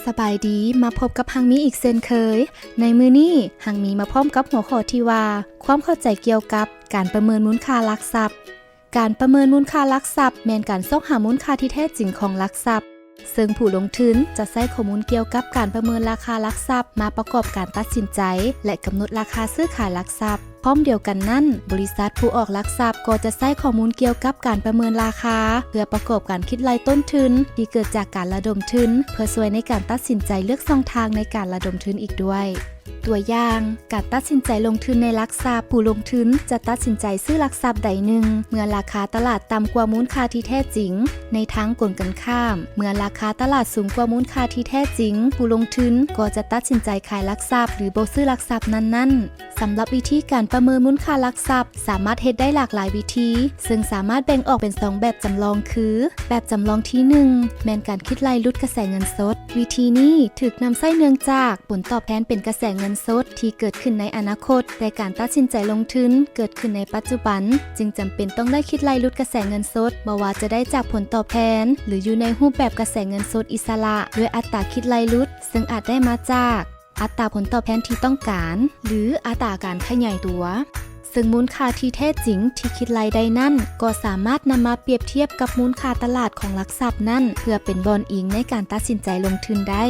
ສະບາຍດີ, ມາພົບກັບຮັງມີອີກເຊັ່ນເຄີຍ. ໃນມື້ນີ້, ຮັງມີມາພ້ອມກັບຫົວຂໍ້ທີ່ວ່າ ຄວາມເຂົ້າໃຈກ່ຽວກັບການປະເມີນມູນຄ່າຫຼັກຊັບ. ການປະເມີນມູນຄ່າຫຼັກຊັບ ແມ່ນການຊອກຫາມູນຄ່າທີ່ແທ້ຈິງຂອງຫຼັກຊັບ, ເຊິ່ງຜູ້ລົງທຶນຈະໃຊ້ຂໍ້ມູນກ່ຽວກັບການປະເມີນລາຄາຫຼັກຊັບມາປະກອບການຕັດສິນໃຈ ແລະ ກຳນົດລາຄາຊື້ຂາຍຫຼັກຊັບ. ພ້ອມດຽວກັນນັ້ນ, ບໍລິສັດຜູ້ອອກຫຼັກຊັບກໍຈະໃຊ້ຂໍ້ມູນກ່ຽວກັບການປະເມີນລາຄາ ເພື່ອປະກອບການຄິດໄລ່ຕົ້ນທຶນທີ່ເກີດຈາກການລະດົມທຶນ ເພື່ອຊ່ວຍໃນການຕັດສິນໃຈເລືອກຊ່ອງທາງໃນການລະດົມທຶນອີກດ້ວຍ. ຕົວຢ່າງ, ການຕັດສິນໃຈລົງທຶນໃນຫຼັກຊັບ, ຜູ້ລົງທຶນຈະຕັດສິນໃຈຊື້ຫຼັກຊັບໃດໜຶ່ງ ເມື່ອລາຄາຕະຫຼາດຕ່ຳກວ່າມູນຄ່າທີ່ແທ້ຈິງ. ໃນທາງກົງກັນຂ້າມ, ເມື່ອລາຄາຕະຫຼາດສູງກວ່າມູນຄ່າທີ່ແທ້ຈິງ, ຜູ້ລົງທຶນກໍຈະຕັດສິນໃຈຂາຍຫຼັກຊັບ ຫຼື ບໍ່ຊື້ຫຼັກຊັບນັ້ນໆ. ສຳລັບວິທີການປະເມີນມູນຄ່າຫຼັກຊັບ ສາມາດເຮັດໄດ້ຫຼາກຫຼາຍວິທີ, ເຊິ່ງສາມາດແບ່ງອອກເປັນສອງແບບຈຳລອງຄື, ແບບຈຳລອງທີໜຶ່ງ ແມ່ນການຄິດໄລ່ຫຼຸດກະແສເງິນສົດ. ວິທີນີ້ຖືກນຳໃຊ້ເນື່ອງຈາກ ຜົນຕອບແທນເປັນກະແສເງິນສົດທີ່ເກີດຂຶ້ນໃນອະນາຄົດ, ແຕ່ການຕັດສິນໃຈລົງທຶນເກີດຂຶ້ນໃນປັດຈຸບັນ, ຈຶ່ງຈຳເປັນຕ້ອງໄດ້ຄິດໄລ່ຫຼຸດກະແສເງິນສົດ, ບໍ່ວ່າຈະໄດ້ຈາກຜົນຕອບແທນ ຫຼື ຢູ່ໃນຮູບແບບກະແສເງິນສົດອິດສະຫຼະ ດ້ວຍອັດຕາຄິດໄລ່ຫຼຸດ, ເຊິ່ງອາດໄດ້ມາຈາກ ອັດຕາຜົນຕອບແທນທີ່ຕ້ອງການ ຫຼື ອັດຕາການຂະຫຍາຍຕົວ, ເຊິ່ງມູນຄ່າທີ່ແທ້ຈິງທີ່ຄິດໄລ່ໄດ້ນັ້ນ ກໍສາມາດນຳມາປຽບທຽບກັບມູນຄ່າຕະຫຼາດຂອງຫຼັກຊັບນັ້ນ ເພື່ອເປັນບ່ອນອີງໃນການຕັດສິນໃຈລົງທຶນໄດ້.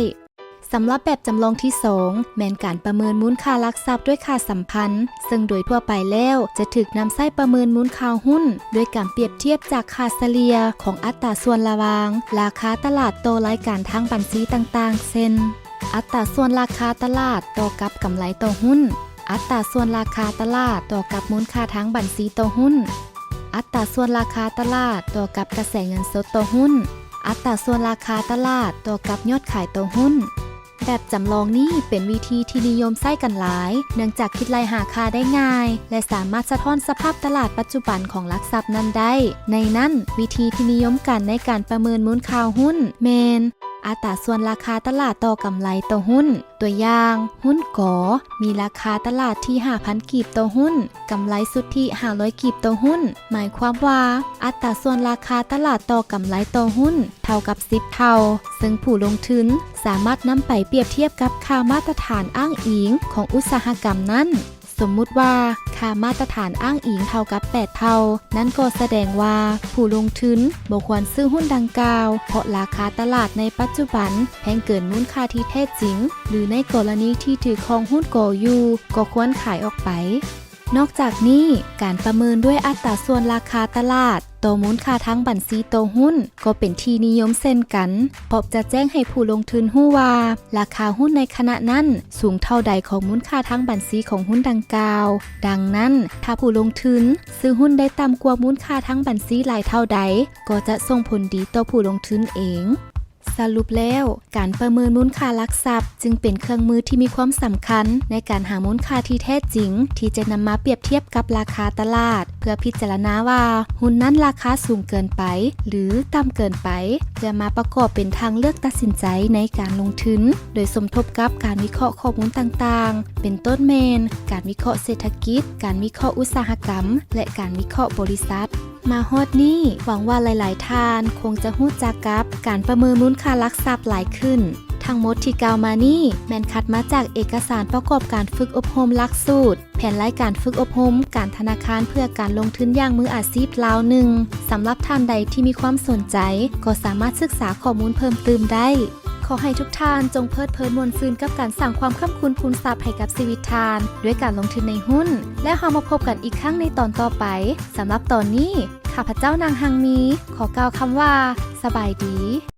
ສຳລັບແບບຈຳລອງທີສອງ ແມ່ນການປະເມີນມູນຄ່າຫຼັກຊັບດ້ວຍຄ່າສຳພັນ, ເຊິ່ງໂດຍທົ່ວໄປແລ້ວຈະຖືກນຳໃຊ້ປະເມີນມູນຄ່າຫຸ້ນ ດ້ວຍການປຽບທຽບຈາກຄ່າສະເລ່ຍຂອງອັດຕາສ່ວນລະຫວ່າງລາຄາຕະຫຼາດຕໍ່ລາຍການທາງບັນຊີຕ່າງໆ ເຊັ່ນ ອັດຕາສ່ວນລາຄາຕະຫຼາດຕໍ່ກັບກຳໄລຕໍ່ຫຸ້ນ, ອັດຕາສ່ວນລາຄາຕະຫຼາດຕໍ່ກັບມູນຄ່າທາງບັນຊີຕໍ່ຫຸ້ນ, ອັດຕາສ່ວນລາຄາຕະຫຼາດຕໍ່ກັບກະແສເງິນສົດຕໍ່ຫຸ້ນ, ອັດຕາສ່ວນລາຄາຕະຫຼາດຕໍ່ກັບຍອດຂາຍຕໍ່ຫຸ້ນ. ແບບຈຳລອງນີ້ເປັນວິທີທີ່ນິຍົມໃຊ້ກັນຫຼາຍ, ເນື່ອງຈາກຄິດໄລ່ຫາຄ່າໄດ້ງ່າຍ ແລະ ສາມາດສະທ້ອນສະພາບຕະຫຼາດປັດຈຸບັນຂອງຫຼັກຊັບນັ້ນໄດ້. ໃນນັ້ນ, ວິທີທີ່ນິຍົມກັນໃນການປະເມີນມູນຄ່າຫຸ້ນແມ່ນ ອັດຕາສ່ວນລາຄາຕະຫຼາດຕໍ່ກຳໄລຕໍ່ຫຸ້ນ. ຕົວຢ່າງ, ຫຸ້ນ ກ ມີລາຄາຕະຫຼາດທີ່ຫ້າພັນກີບຕໍ່ຫຸ້ນ, ກຳໄລສຸດທິຫ້າຮ້ອຍກີບຕໍ່ຫຸ້ນ, ໝາຍຄວາມວ່າ ອັດຕາສ່ວນລາຄາຕະຫຼາດຕໍ່ກຳໄລຕໍ່ຫຸ້ນເທົ່າກັບສິບເທົ່າ, ເຊິ່ງຜູ້ລົງທຶນສາມາດນຳໄປປຽບທຽບກັບຄ່າມາດຕະຖານອ້າງອີງຂອງອຸດສາຫະກຳນັ້ນ. ສົມມຸດວ່າຄ່າມາດຕະຖານອ້າງອີງເທົ່າກັບແປດເທົ່າ, ນັ້ນກໍສະແດງວ່າຜູ້ລົງທຶນບໍ່ຄວນຊື້ຫຸ້ນດັ່ງກ່າວ, ເພາະລາຄາຕະຫຼາດໃນປັດຈຸບັນແພງເກີນມູນຄ່າທີ່ແທ້ຈິງ, ຫຼື ໃນກໍລະນີທີ່ຖືຄອງຫຸ້ນ ກ ຢູ່, ກໍຄວນຂາຍອອກໄປ. ນອກຈາກນີ້, ການປະເມີນດ້ວຍອັດຕາສ່ວນລາຄາຕະຫຼາດ ຕໍ່ມູນຄ່າທາງບັນຊີຕໍ່ຫຸ້ນກໍເປັນທີ່ນິຍົມເຊັ່ນກັນ, ເພາະຈະແຈ້ງໃຫ້ຜູ້ລົງທຶນຮູ້ວ່າລາຄາຫຸ້ນໃນຂະນະນັ້ນສູງເທົ່າໃດຂອງມູນຄ່າທາງບັນຊີຂອງຫຸ້ນດັ່ງກ່າວ. ດັ່ງນັ້ນ, ຖ້າຜູ້ລົງທຶນຊື້ຫຸ້ນໄດ້ຕ່ຳກວ່າມູນຄ່າທາງບັນຊີຫຼາຍເທົ່າໃດ, ກໍຈະສົ່ງຜົນດີຕໍ່ຜູ້ລົງທຶນເອງ. ສະຫຼຸບແລ້ວ, ການປະເມີນມູນຄ່າຫຼັກຊັບຈຶ່ງເປັນເຄື່ອງມືທີ່ມີຄວາມສຳຄັນໃນການຫາມູນຄ່າທີ່ແທ້ຈິງທີ່ຈະນຳມາປຽບທຽບກັບລາຄາຕະຫຼາດ, ເພື່ອພິຈາລະນາວ່າຫຸ້ນນັ້ນລາຄາສູງເກີນໄປ ຫຼື ຕ່ຳເກີນໄປ, ເພື່ອມາປະກອບເປັນທາງເລືອກຕັດສິນໃຈໃນການລົງທຶນ, ໂດຍສົມທົບກັບການວິເຄາະຂໍ້ມູນຕ່າງໆ, ເປັນຕົ້ນແມ່ນ ການວິເຄາະເສດຖະກິດ, ການວິເຄາະອຸດສາຫະກຳ ແລະ ການວິເຄາະບໍລິສັດ. ມາຮອດນີ້ ຫວັງວ່າຫຼາຍໆທ່ານຄົງຈະຮູ້ຈັກກັບການປະເມີນມູນຄ່າຫຼັກຊັບຫຼາຍຂຶ້ນ. ທັງໝົດທີ່ກ່າວມານີ້ແມ່ນຄັດມາຈາກເອກະສານປະກອບການຝຶກອົບຮົມຫຼັກສູດ, ແຜນລາຍການຝຶກອົບຮົມການທະນາຄານເພື່ອການລົງທຶນຢ່າງມືອາຊີບລາວໜຶ່ງ. ສຳລັບທ່ານໃດທີ່ມີຄວາມສົນໃຈ ກໍສາມາດສຶກສາຂໍ້ມູນເພີ່ມຕື່ມໄດ້. ຂໍໃຫ້ທຸກທ່ານຈົ່ງເພີດເພີນມ່ວນຊື່ນກັບການສ້າງຄວາມຄ້ຳຄູນພູນຊັບໃຫ້ກັບຊີວິດທ່ານ ດ້ວຍການລົງທຶນໃນຫຸ້ນ. ແລ້ວເຮົາມາພົບກັນອີກຄັ້ງໃນຕອນຕໍ່ໄປ. ສຳລັບຕອນນີ້, ຂ້າພະເຈົ້າ ນາງ ຮັງມີ ຂໍກ່າວຄຳວ່າ ສະບາຍດີ.